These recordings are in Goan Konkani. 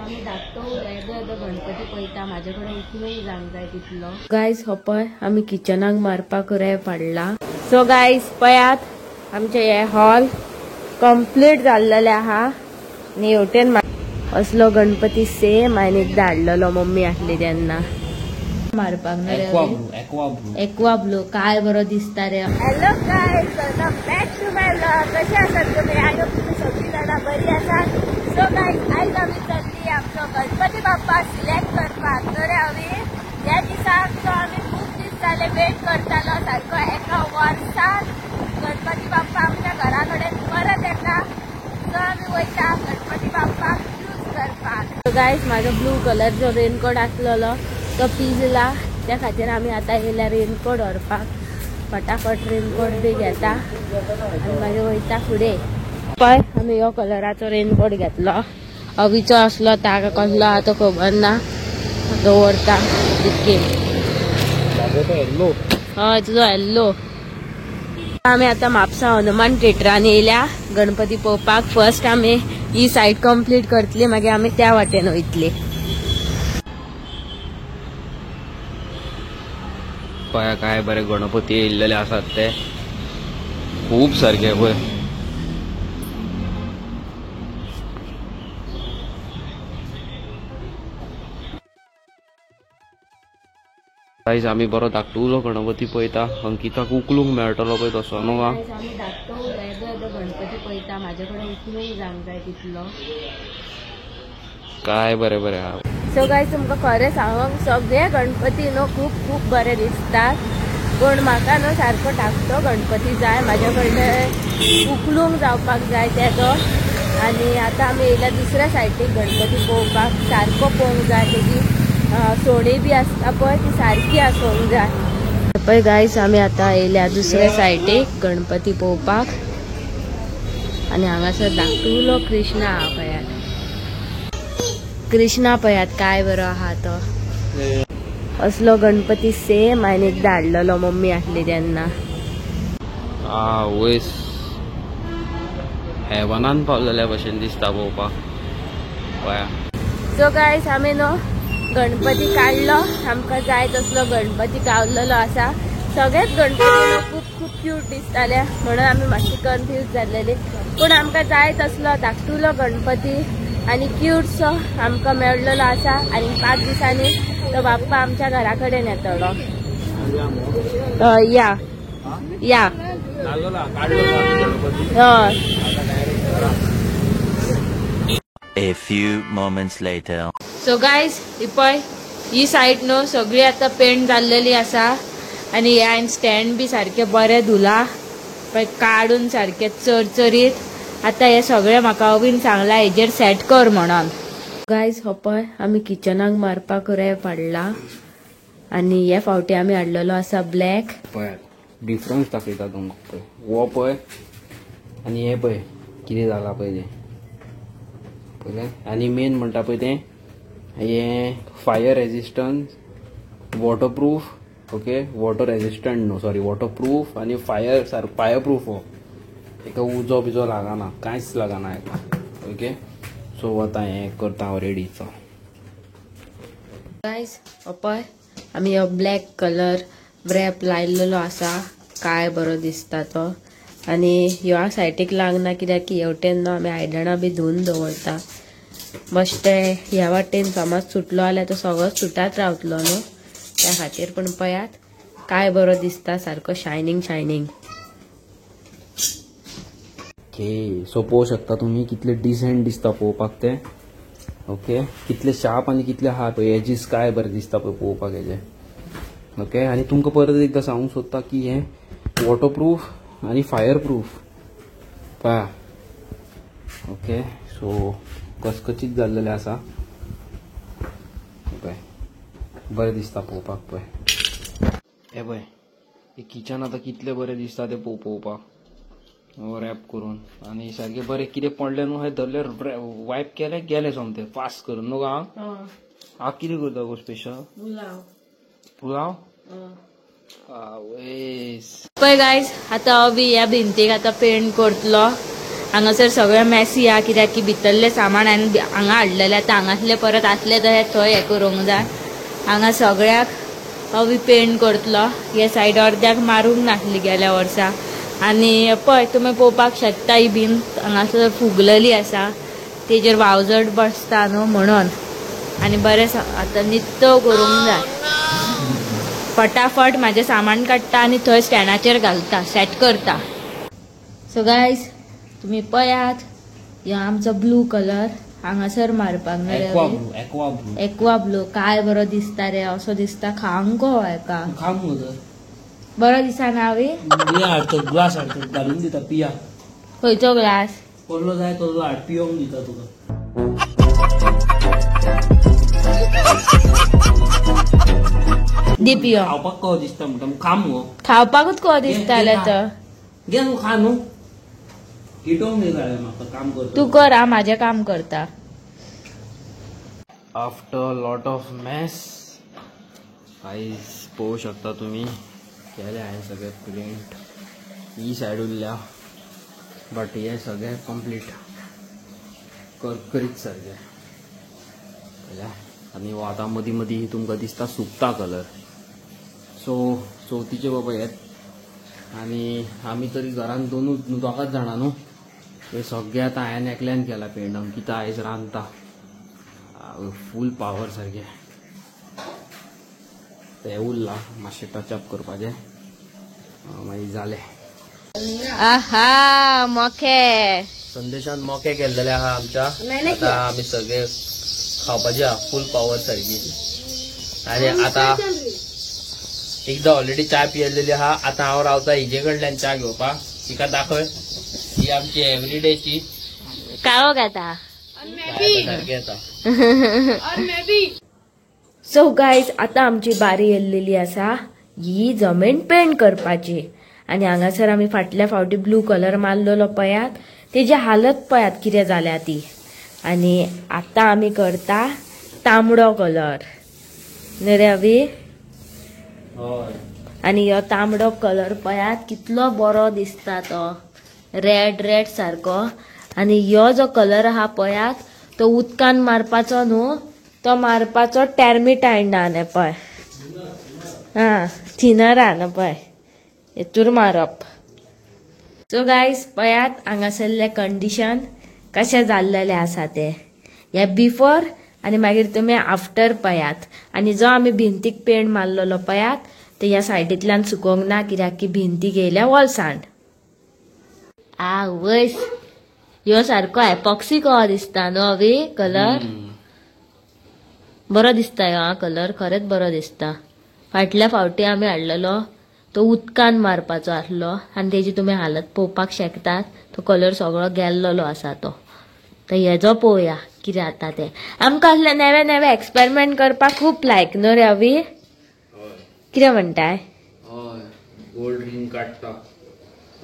आमी धाकटो येदो येदो गणपती पळयता, म्हाजे कडेन उखलूंक जावंक जाय तितलो. गायज हो पळय आमी किचनाक मारपाक रॅप हाडला. सो गायज पळयात आमचे हे हॉल कंप्लीट जाल्लेले आहा. आनी हेवटेन असलो गणपती सेम हांवें एकदां हाडलेलो मम्मी आसली तेन्ना मारपाक. एक्वा ब्लू काय बरो दिसता रे. Hello guys, welcome back to my vlog. कशे आसात तुमी? I hope तुमी सगळीं जाणां बरी आसात. सो गायज आयज आमी चल्ली आमचो गणपती बाप्पा सिलेक्ट करपाक. तर आमी ह्या दिसाक तो आमी खूब दीस जाले वेट करतालो, सारको एका वर्सान गणपती बाप्पा आमच्या घरा कडेन परत येता. सो आमी वयता गणपती बाप्पाक चूज करपाक. सो गायज म्हाजो ब्लू कलरचो रेनकोट आसलेलो तो पिजला, त्या खातीर आमी आतां येयल्या रेनकोट व्हरपाक. फटाफट रेनकोट बी घेता आनी मागीर वयता फुडें. पळय आमी ह्यो कलराचो रेनकोट घेतलो. अवीचो आसलो ताका कसलो आहा तो खबर ना, दवरता तितके. हय तुजो येल्लो. आमी आतां म्हापसा हनुमान थिएटरान येयल्या गणपती पळोवपाक. फर्स्ट आमी ही सायड कंप्लीट करतली, मागीर आमी त्या वाटेन वयतली. पळय काय बरे गणपती येयल्लेले आसात ते खूब सारके. पळय गायज आमी बरो धाकटुलो गणपती पळयता. अंकिताक उखलूंक मेळटलो पळय तसो न्हू. आमी धाकटो येदो येदो गणपती पळयता, म्हाजे कडेन उखलूंक जावंक जाय तितलो. काय बरें बरें आहा. सो गायज तुमकां खरें सांगूंक सगळे गणपती न्हू खूब खूब बरे दिसतात, पूण म्हाका न्हू सारको धाकटो गणपती जाय, म्हाज्या कडले उखलूंक जावपाक जाय तेजो. आनी आतां आमी येयल्या दुसऱ्या सायडीक गणपती पळोवपाक. सारको पळोवंक जाय, तेजी सोणी बी आसता पळय ती सारकी आसूंक जाय. पळय गायज आमी आतां येयल्या दुसऱ्या सायडीक गणपती पळोवपाक. आनी हांगासर धाकटुलो कृष्णा आहा पळयात. कृष्णा पळयात काय बरो आहा तो. असलो गणपती सेम हांवें एकदां हाडलेलो मम्मी आसली तेन्ना. वयस हेवनान पावलेल्या भशेन दिसता पळोवपाक. पळया. सो गायज आमी न्हू गणपती काडलो, आमकां जाय तसलो गणपती गावलेलो आसा. सगळेच गणपती खूब खूब क्यूट दिसताले म्हणून आमी मातशी कन्फ्यूज जाल्लेली, पूण आमकां जाय तसलो धाकटुलो गणपती आनी क्यूटसो आमकां मेळलेलो आसा. आनी 5 दिसांनी तो बाप्पा आमच्या घरा कडेन येतलो. या या हय. A few moments later. So guys ही पळय ही सायड न्हू सगळी आतां पेंट जाल्लेली आसा. आनी हे हांवें स्टँड बी सारकें बरें धुला पळय, काडून सारकें चरचरीत. आतां हे सगळें म्हाका अवीन सांगलां हेजेर सेट कर म्हणून. गायज हो पळय आमी किचनाक मारपाक रॅप हाडला. आनी हे फावटी आमी हाडलेलो आसा ब्लॅक. पळय डिफरन्स दाखयता तुमकां. पळय हो पळय आनी हे पळय कितें जालां पळय तें पळयलें. आनी मेन म्हणटा पळय तें हें fire resistance, waterproof. Okay, water resistant न्हू, सॉरी वॉटरप्रूफ आनी फायर सारको फायर प्रूफ. हो एका उजो बिजो लागना, कांयच लागना हेका. ओके, सो आतां हें करता हांव रेडी. गायज हो पळय आमी हो ब्लॅक कलर रॅप लायलेलो आसा, काय बरो दिसता तो. आनी ह्या सायडीक लागना कित्याक की हेवटेन न्हू आमी आयदणां बी धुवन दवरता. बेश्टे ह्या वाटेन समज सुटलो जाल्यार तो सगळोच सुटात रावतलो न्हू, त्या खातीर. पूण पळयात काय बरो दिसता, सारको शायनींग शायनींग. ओके, सो पळोवंक शकता तुमी कितले डिसेंट दिसता पळोवपाक ते. ओके, कितले शार्प आनी कितले आहा पळय एजीस काय बरें दिसता पळय पळोवपाक हेजे. ओके, आनी तुमकां परत एकदां सांगूंक सोदता की हें वॉटरप्रूफ आनी फायर प्रूफ पळया. ओके, सो कचकचीत जाल्लेलें आसा. पळय बरें दिसता पळोवपाक. पळय हे पळय हे किचन आतां कितलें बरें दिसता तें पळोवपाक रॅप करून. आनी सारकें बरें कितें पडलें न्हू हें धरलें वायप केलें गेलें सोमतें फास्ट करून न्हू. हांव कितें करता गो स्पेशल? पुलाव. पुलाव. पळय गायज आतां अवी ह्या भिंतीक आतां पेंट करतलो. हांगासर सगळें मेसी आहा कित्याक की भितरलें सामान हांवें हांगा हाडलेलें, आतां हांगासलें परत आसलें तशें थंय हें करूंक जाय. हांगा सगळ्याक अवी पेंट करतलो. हे सायड अर्द्याक मारूंक नासली गेल्या वर्सा. आनी पळय तुमी पळोवपाक शकता ही भिंत हांगासर फुगलेली आसा, तेजेर वावजट बसता न्हू म्हणून. आनी बरें आतां नित्तो करूंक जाय. फटाफट म्हाजें सामान काडटा आनी थंय स्टँडाचेर घालता, सेट करता. सो गायज तुमी पळयात ह्यो आमचो ब्लू कलर हांगासर मारपाक न्हू, एक्वा ब्लू. काय बरो दिसता रे, असो दिसता खावंक गो हेका. बरो दिसना हांव ग्लास हाडटा घालून दिता पिया. खंयचो ग्लास? कसलो जाय तसलो हाड, पियोंक दिता तुका. दी पियो. खावपाक कहो दिसता म्हणटा, खा मुगो. खावपाकूच कहो दिसतालें तर. घे न्हू, खा न्हू. हिटोवंक न्ही जाय म्हाका, काम करता तूं कर, हांव म्हाजें काम करता. आफ्टर लॉट ऑफ मॅस आयज पळोवंक शकता तुमी केले हांवें सगळें पेंट. ही सायड उरल्या बट हे सगळें कंप्लीट करकरीत सारकें. आनी हो आतां मदीं मदीं तुमकां दिसता सुकता कलर. सो चवथीचे बाबा येत आनी आमी तरी घरान दोनूच दोगांच जाणां न्हू, हे सगळें आतां हांवें एकल्यान केलां पेंट. अंकिता आयज रांदता फूल पावर सारकें. तें उरलां मातशें टचअप करपाचें, मागीर जालें. आहा मोखे संदेशान मोके केल्लेले आहा आमच्या. आतां आमी सगळे खावपाचे आहा फूल पावर सारकी. आनी आतां एकदां ऑलरेडी च्या पियेल्लेली आहा. आतां हांव रावता हिजे कडल्यान च्या घेवपाक. तिका दाखय, ही आमची एवरीडेची काळो घेता सारकें येता. सो गायज आतां आमची बारी येल्लेली आसा ही जमीन पेंट करपाची. आनी हांगासर आमी फाटल्या फावटी ब्लू कलर मारलेलो पळयात, तेजी हालत पळयात कितें जाल्या ती. आनी आतां आमी करता तांबडो कलर न्ही रे अवी? आनी ह्यो तांबडो कलर पळयात कितलो बरो दिसता तो, रेड रेड सारको. आनी ह्यो जो कलर आहा पळयात तो उदकान मारपाचो न्हू, तो मारपाचो टॅर्मिटायनान पळय, हा थिनरान पळय हेतूर मारप. सो गायज पळयात हांगासरलें कंडिशन कशें जाल्लेलें आसा तें, हे बिफोर आनी मागीर तुमी आफ्टर पळयात. आनी जो आमी भिंतीक पेंट मारलेलो पळयात ते ह्या सायडींतल्यान सुकोवंक ना कित्याक की भिंतीक येयल्या वलसाण. आवयस ह्यो सारको एपॉक्सी कहो दिसता न्हू अवी कलर? बरो दिसता ह्यो कलर, खरेंच बरो दिसता. फाटल्या फावटी आमी हाडलेलो तो उदकान मारपाचो आसलो आनी तेजी तुमी हालत पळोवपाक शकतात, तो कलर सगळो गेल्लेलो आसा तो. तर हेजो पळोवया कितें जाता तें. आमकां असले नवे नवे एक्सपेरिमेंट करपाक खूब लायक न्हू रे अवी? कितें म्हणटाय? हय, गोल्ड रिंग काडटा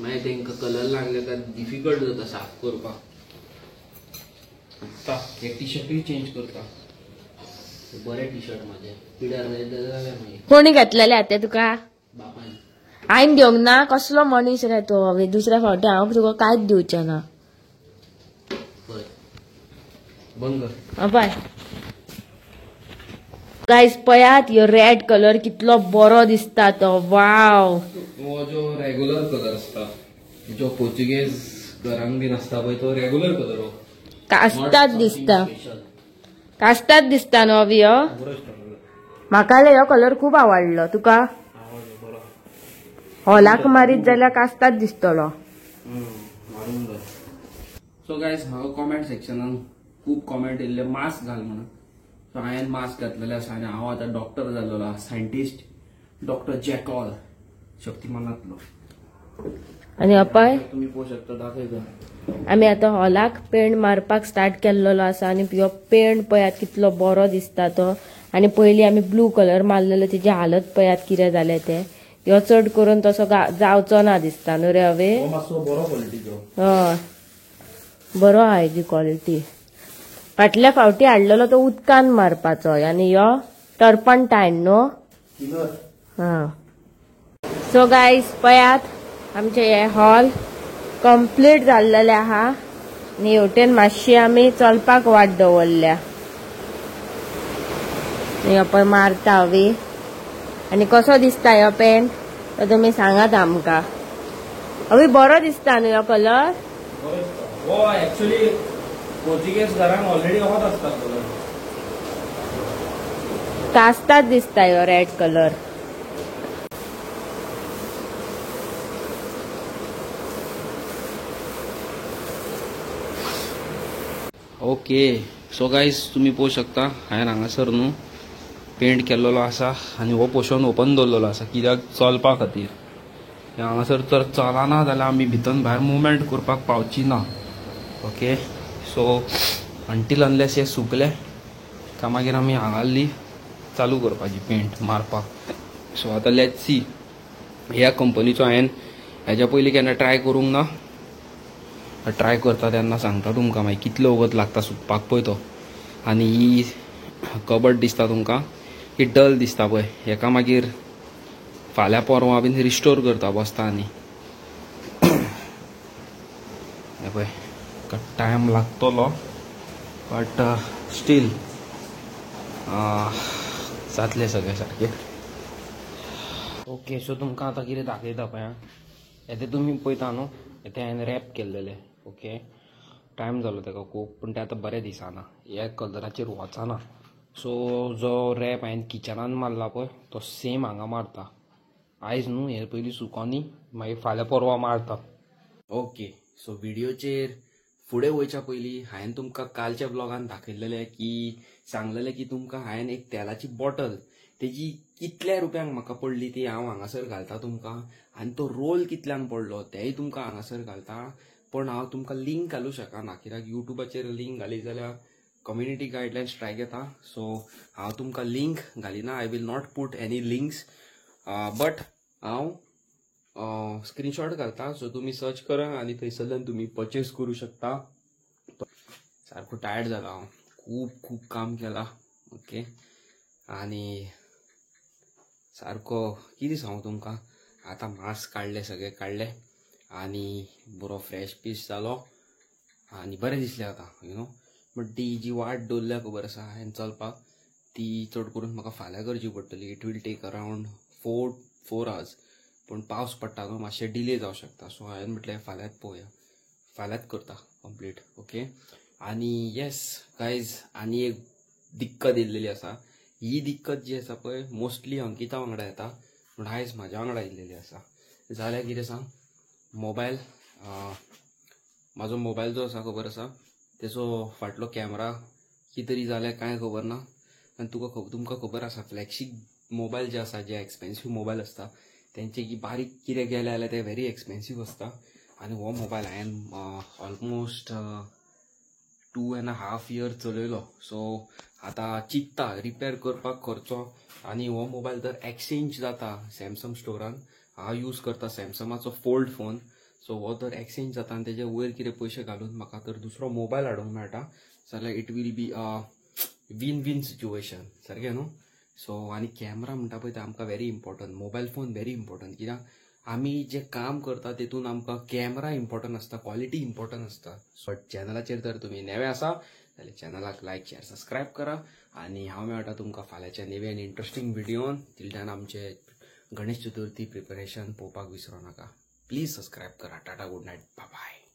मागीर तेंकां कलर लागले काय डिफिकल्ट जाता साफ करपाक. हे टी शर्टूय चेंज करता, बरें टी शर्ट म्हाजें पिड्यार जालें मागीर. कोणी घेतलेलें आतां तुका? बापायन. हांवें घेवंक ना. कसलो मनीस रे तूं अवी, दुसऱ्या फावटी हांव तुका कांयच दिवचें ना. बंद कर. पळय गायज पळयात ह्यो रेड कलर कितलो बरो दिसता तो, वाव. हो जो रेगुलर कलर आसता जो पोर्चुगेज घरांक बीन आसता पळय तो रेगुलर कलर हो. कास्ताच दिसता, कास्ताच दिसता न्हू अवी हो? म्हाका ह्यो कलर खूब आवडलो. तुका? हॉलाक मारीत जाल्यार कास्ताच दिसतलो. सो गायज म्हाका कॉमेंट सेक्शनान खूब कॉमेंट येयल्ले मास्क घाल म्हणून. सो हांवें मास्क घातलेले आसा आनी हांव आतां डॉक्टर जाल्लो आसा, सायंटिस्ट डॉक्टर जॅकॉल शक्तिमानांतलो. आनी अपाय तुमी पळोवंक शकता, दाखयता. आमी आतां हॉलाक पेंट मारपाक स्टार्ट केल्लो आसा. आनी ह्यो पेंट पळयात कितलो बरो दिसता तो. आनी पयलीं आमी ब्लू कलर मारलेलो तेजी हालत पळयात कितें जालें तें. ह्यो चड करून तसो जावचो ना दिसता न्हू रे अवे? मातसो बरो क्वॉलिटीचो. हय बरो आहा हेजी क्वॉलिटी. फाटल्या फावटी हाडलेलो तो उदकान मारपाचो आनी ह्यो टर्पंटायन न्हू. हा सो गायज पळयात आमचें हें हॉल कंप्लीट जाल्लेलें आहा आनी हेवटेन मातशी आमी चलपाक वाट दवरल्या. ह्यो पळय मारता अवी. आनी कसो दिसता ह्यो पेंट तो तुमी सांगात आमकां. अवी बरो दिसता न्हू ह्यो कलर? हो एक्चुअली पोर्तुगेज घरान ऑलरेडी होत असता कलर. कास्ताच दिसता ह्यो red colour. Okay so guys तुम्ही पळोवंक शकता हांवें हांगासर न्हू पेंट केल्लो आसा आनी हो पोर्शन ओपन दवरलेलो आसा कित्याक चलपा खातीर. हांगासर तर चलना जाल्यार आमी भितर भायर मुवमेंट करपाक पावची ना. ओके सो अंटील अनलेस हे सुकले काय मागीर आमी हांगासरली चालू करपाची पेंट मारपाक. सो आतां let's see ह्या कंपनीचो हांवें हेज्या पयलीं केन्ना ट्राय करूंक ना. ट्राय करता तेन्ना सांगता तुमकां मागीर कितलो वगत लागता सुकपाक पळय तो. आनी ही कबड दिसता तुमकां ही डल दिसता पळय, हेका मागीर फाल्यां परवां बीन रिस्टोर करता बसता. आनी हें पळय टायम लागतलो बट स्टील जातलें सगळें सारकें. ओके सो तुमकां आतां कितें दाखयता पळय आं, हें तुमी पळयता न्हू, तें हांवें रॅप केल्लेलें. ओके टायम जालो ताका खूब, पूण तें आतां बरें दिसना, ह्या कलराचेर वचना. सो जो रॅप हांवें किचनान मारला पळय तो सेम हांगा मारता. आयज न्हू हें पयलीं सुकोनी मागीर फाल्यां परवां मारता. ओके सो व्हिडियोचेर फुडें वयच्या पयलीं हांवें तुमकां कालच्या ब्लॉगान दाखयल्लेलें की सांगलेलें की तुमकां हांवें एक तेलाची बॉटल तेजी कितल्या रुपयांक म्हाका पडली ती हांव हांगासर घालता तुमकां, आनी तो रोल कितल्यांक पडलो तेय तुमकां हांगासर घालता. पण हांव तुमकां लिंक घालूं शकना कित्याक युट्यूबाचेर लिंक घाली जाल्यार कम्युनिटी गायडलायन स्ट्रायक येता. सो हांव तुमकां लिंक घालिना, I will not put any links, but हांव स्क्रीनशॉट घालता. सो तुमी सर्च करा आनी थंयसरल्यान तुमी पर्चेस करूं शकता. सारको टायर्ड जाला हांव, खूब खूब काम केलां. ओके आनी सारको कितें सांगू तुमकां, आतां मास्क काडले सगळे काडले आनी बरो फ्रेश पीस जालो आनी बरें दिसलें आतां you know. But ती जी वाट दवरल्या खबर आसा हांवें चलपाक, ती चड करून म्हाका फाल्यां करची पडटली. It will take around 4 hours, पूण पावस पडटा न्हू मातशें डिले जावं शकता. सो हांवें म्हटलें फाल्यांच पळोवया, फाल्यांच करता कंप्लीट. ओके आनी येस गायज आनी एक दिक्कत येयल्लेली आसा. ही दिक्कत जी आसा पळय मोस्टली अंकिता वांगडा येता, पूण आयज म्हाज्या वांगडा येयल्लेली आसा. जाल्यार कितें सांग, मोबायल म्हाजो मोबायल जो आसा खबर आसा तेजो फाटलो कॅमरा कितें तरी जाल्यार कांय खबर ना. आनी तुमकां खबर आसा फ्लॅगशीप मोबायल जे आसा, जे एक्सपेन्सीव मोबायल आसता तेंचे की बारीक कितें गेलें जाल्यार ते व्हेरी एक्सपेन्सीव आसता. आनी हो मोबायल हांवें ऑलमोस्ट 2.5 इयर चलयलो. सो आतां चिंत्ता रिपेर करपाक खर्चो. आनी हो मोबायल जर एक्सचेंज जाता सॅमसंग स्टोरान, हांव यूज करता सॅमसंगाचो फोल्ड फोन, सो हो जर एक्सचेंज जाता आनी तेजे वयर कितें पयशे घालून म्हाका तर दुसरो मोबायल हाडूंक मेळटा जाल्यार it will be a win win situation सारकें न्हू. सो आनी कॅमरा म्हणटा पळय ते आमकां very important, mobile phone very important, कित्याक आमी जें काम करता तेतून आमकां कॅमरा इम्पॉर्टंट आसता, क्वॉलिटी इम्पॉर्टंट आसता. सो चॅनलाचेर जर तुमी नवे आसा जाल्यार चॅनलाक लायक शेअर सबस्क्रायब करा. आनी हांव मेळटा तुमकां फाल्यांच्या नवे आनी इंट्रस्टींग व्हिडियोन. टिल then आमचे गणेश चतुर्थी प्रिपरेशन पळोवपाक विसरो नाका. प्लीज सबस्क्रायब करा. Tata, good night, bye bye.